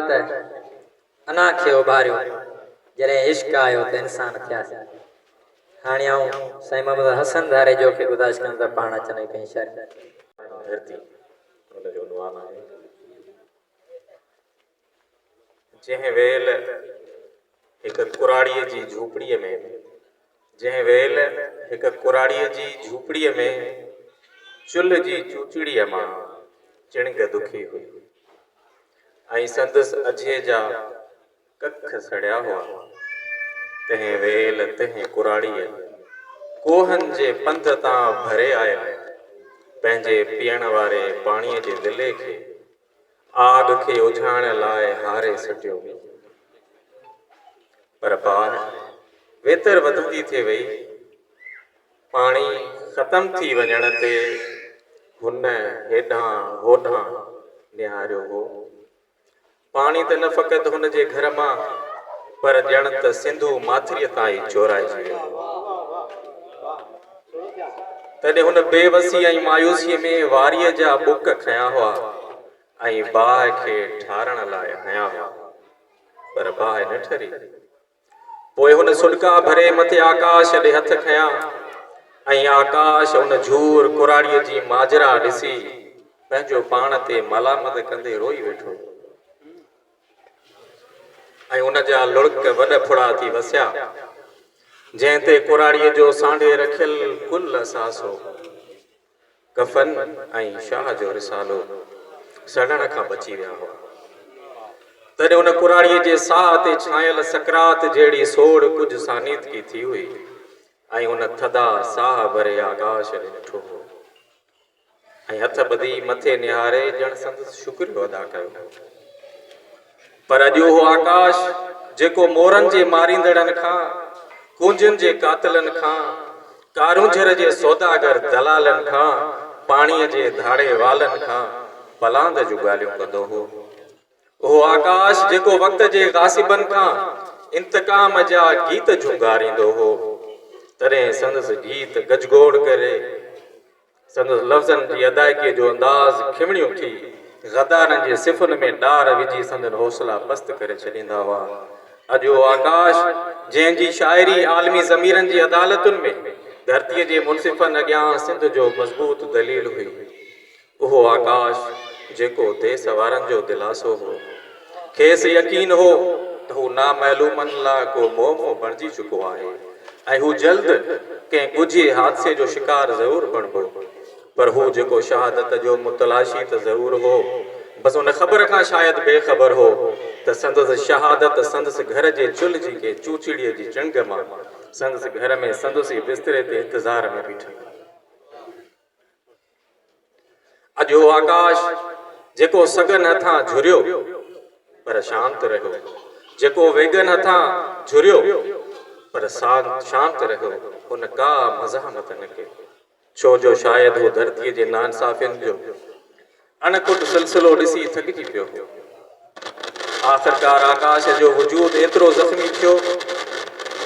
ته انا کي اڀاريو، جڏهن عشق آيو ته انسان ٿياسين. هاڻي آئون سائين محمد حسن ڌاريجو کي گذارش ڪندس ته پاڻ اچن ۽ پنهنجي شاعري. ڌرتي ان جو عنوان آهي. جنهن ويل هڪ ڪراڙيء جي جهوپڙيء ۾، جنهن ويل هڪ ڪراڙيء جي جهوپڙيء ۾ چلهه جي چوچڙيء مان چڻنگ دکي هئي ۽ سندس اجهي جا ڪک سڙيا هئا، تنهن ويل تنهن ڪراڙيء ڪوهن جي پنڌ تان ڀري آيل پنهنجي پيئڻ واري پاڻيء جي دلي کي آگ کي اجهائڻ لاء هاري سٽيو. پر باهه ويتر وڌندي ٿي وئي. پاڻي ختم ٿي وڃڻ تي هن هيڏانهن هوڏانهن نهاريو هو. پاڻي ته نه فقط هن جي گهر مان پر ڄڻ ته سنڌو ماٿريء تان ئي چورائجي ويو هو. تڏهن هن بي وسي ۽ مايوسيء ۾ واريء جا ٻڪ کنيا هئا ۽ باهه کي ٺارڻ لاء هنيا هئا، پر باهه نه ٺري. پوء هن سڏڪا ڀري مٿي آڪاش ڏي هٿ کنيا ۽ آڪاش ان جهور ڪراڙيء جي ماجرا ڏسي پنهنجو پاڻ تي ملامت ڪندي روئي ويٺو. ۽ ان جا لڙڪ وڏ ڦڙا ٿي وسيا، جنهن تي ڪراڙيء جو سانڍي رکيل ڪل اثاثو، ڪفن ۽ شاهه جو رسالو سڙڻ کان بچي ويا هئا. تڏهن ان ڪراڙيء جي ساهه تي ڇانيل سڪرات جهڙي سوڙ ڪجهه سانيتڪي ٿي هئي ۽ هن ٿڌا ساهه ڀري آڪاش ڏي ڏٺو هو. ۽ هٿ ٻڌي مٿي نهاري ڄڻ سندس شڪريو ادا ڪيو. پر اڄ اهو آڪاش جيڪو مورن جي ماريندڙن کان، ڪونجن جي قاتلن کان، ڪارونجهر جي سوداگر دلالن کان، پاڻيء جي ڌاڙي والن کان پلاند جون ڳالهيون ڪندو هو. اهو آڪاش جيڪو وقت جي غاصبن کان انتقام جا گيت جهونگاريندو هو، تڏهن سندس گيت گجگوڙ ڪري، سندس لفظن جي ادائگيء جو انداز کنوڻيون ٿي غدارن جي صفن ۾ ڏار وجهي سندن حوصلا پست ڪري ڇڏيندا هئا. اڄ اهو آڪاش، جنهن جي شاعري عالمي ضميرن جي عدالتن ۾ ڌرتيء جي منصفن اڳيان سنڌ جو مضبوط دليل هئي، اهو آڪاش جيڪو ديس وارن جو دلاسو هو. کيس يقين هو ته هو نامعلومن لاء ڪو معمو بڻجي چڪو آهي ۽ هو جلد ڪنهن ڳجهي حادثي جو شڪار ضرور بڻبو. پر هو جيڪو شهادت جو متلاشي ته ضرور هو، بس ان خبر کان شايد بي خبر هو ته سندس شهادت سندس گهر جي چلهه جي ڪنهن چوچڙيء جي چڻگ مان سندس گهر ۾ سندس ئي بستري تي انتظار ۾ بيٺل آهي. اڄ اهو آڪاش جيڪو سگن هٿان جهريو پر شانت رهيو، جيڪو ويڳن هٿان جهريو پر شانت رهيو، هن ڪا مزاحمت نه ڪئي، ڇو جو شايد هو ڌرتيء جي ناانصافين جو اڻ کٽ سلسلو ڏسي ٿڪجي پيو هو. آخرڪار آڪاش جو وجود ايترو زخمي ٿيو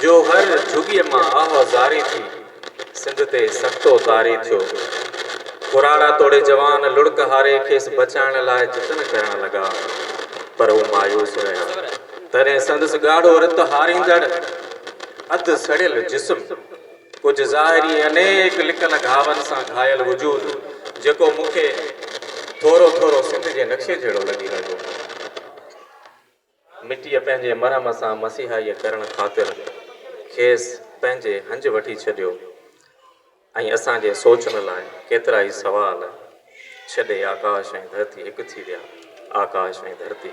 جو هر جهڳيء مان آهه زاري ٿي سنڌ تي سڪتو طاري ٿيو. ڪراڙا توڙي جوان لڙڪ هاري کيس بچائڻ لاء جتن ڪرڻ لڳا، پر هو مايوس رهيا. تڏهن سندس ڳاڙهو رت هاريندڙ اڌ سڙيل جسم، ڪجهه ظاهري ۽ انيڪ لڪل گهاون سان گهايل وجود، جيڪو مون کي ٿورو ٿورو سنڌ جي نقشي جهڙو لڳي رهيو هو. مٽيء پنهنجي مرهم سان مسيحائيء ڪرڻ خاطر کيس پنهنجي هنج وٺي ڇڏيو ۽ اسان جي سوچن لاء ڪيترائي سوال ڇڏي آڪاش ۽ ڌرتي هڪ ٿي ويا. آڪاش ۽ ڌرتي هڪ.